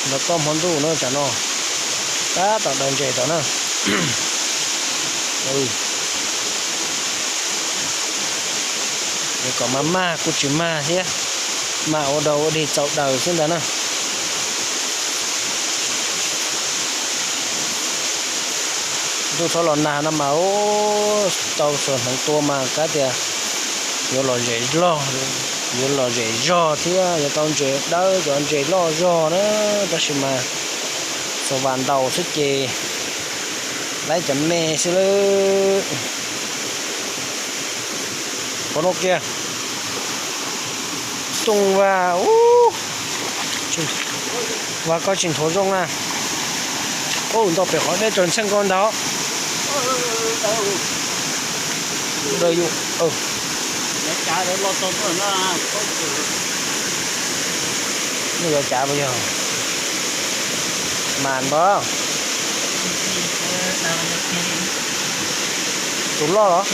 Nrog koj hmo ntuj na tam no, tab tom daws ntses tom na. Es kom mas mag kuj tsis mag thiab, mas ua dog ua dig txaus daws xwb ntag na. Ntuj txhob los nag no mas tau sawv hneev tua mas kav tias yuav lom zem loj, yuav lom zem zog thiab yuav tau ntses dawb cov ntses loj zog na, tab sis mas xuas vas ntaus xwb ces laib cov me xwb lawm. Qhov no kiag, tooj vas, ub, vas koj tsis nthuav zoo na. Ub, nto pem qhov deb tsaws ntxheej koj ntag. Nws yuav cav puas yog? Mas npawg, tus loj los?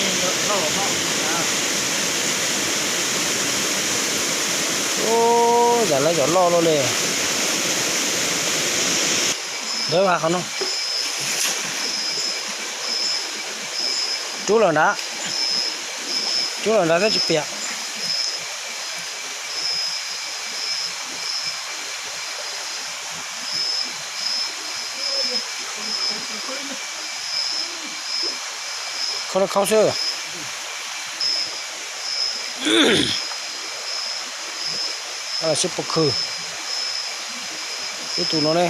Ub, zam lawv cov loj luaj li. Ntawd vas qhov no. Rub lawm nrad, rub lawm nrad thiab tsis piam. Khaub, khaub xwb. Sib puas khw ib tug no ne.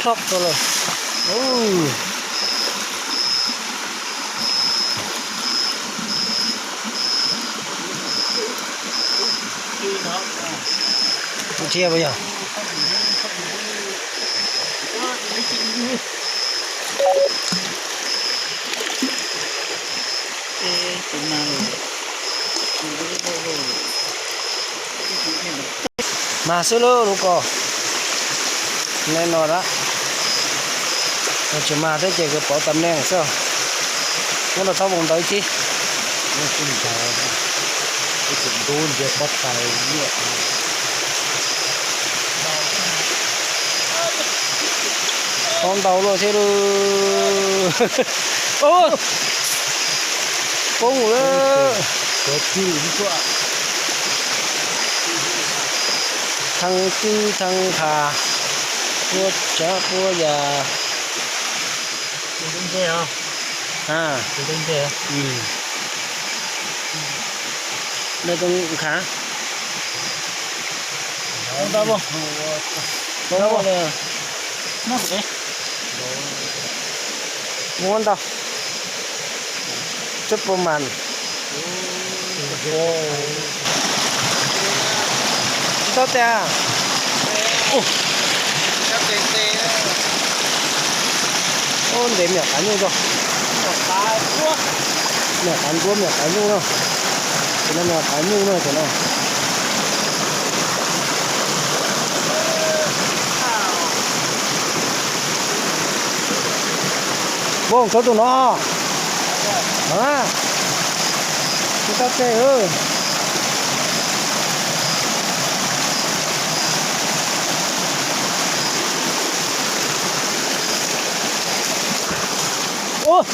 Thoj tau lawm. Tus thiab puas yog? Mag xwb lauj lub ko. Neeg no lawm, tsis mag thiab ces kws pov tas neeg xwb. Muab rau txhob voo ntawd ib tib. Pov ntau luaj thiab lauj. Poob lawm. Thaj tib thaj nqha, puab tsav puab yam. Nqha. Muab ntau. Tub pua mas. Tsis tau tiag. Ub, ntev me nyuam qav nyuj tso. Me nyuam qav ntsuab me nyuam qav nyuj no. Tus no me nyuam qav nyuj no tus no. Voos, tshuav tus no. Tsis tau tseg. Ub,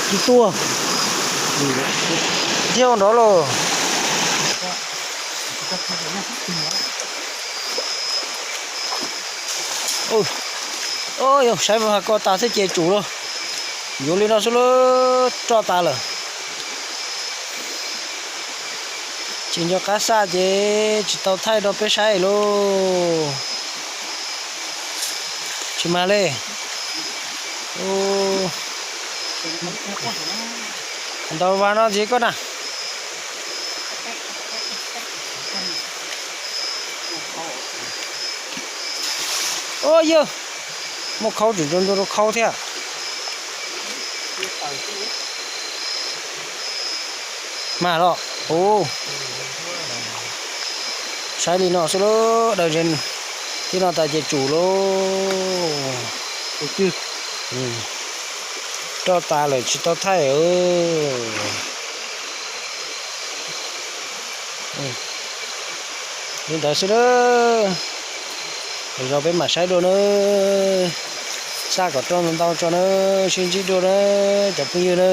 tsis tuag. Thiab nrov lauj. Yog saib vas koj tas thiab ces tsum lauj. Yuav li no xwb lauj, roj tas lawm. Tsis nco qab xaj ces tsis tau thaij rau peb saib lauj. Tsis mag li. Ntaus vas no ntxiv koj na. Ua yawg, muaj khaub tseem nco nco rau khaub thiab. Mag los, ub, saib li no xwb lauj, daws ntses tib no tas ces tsum lauj. roj tas lawm tsis tau thaij. Li ntawd xwb na. Lwm zaus peb mam saib dua na. Xaj kom roj ntau ntau tso na, sib ntsib dua na cov phooj ywg na.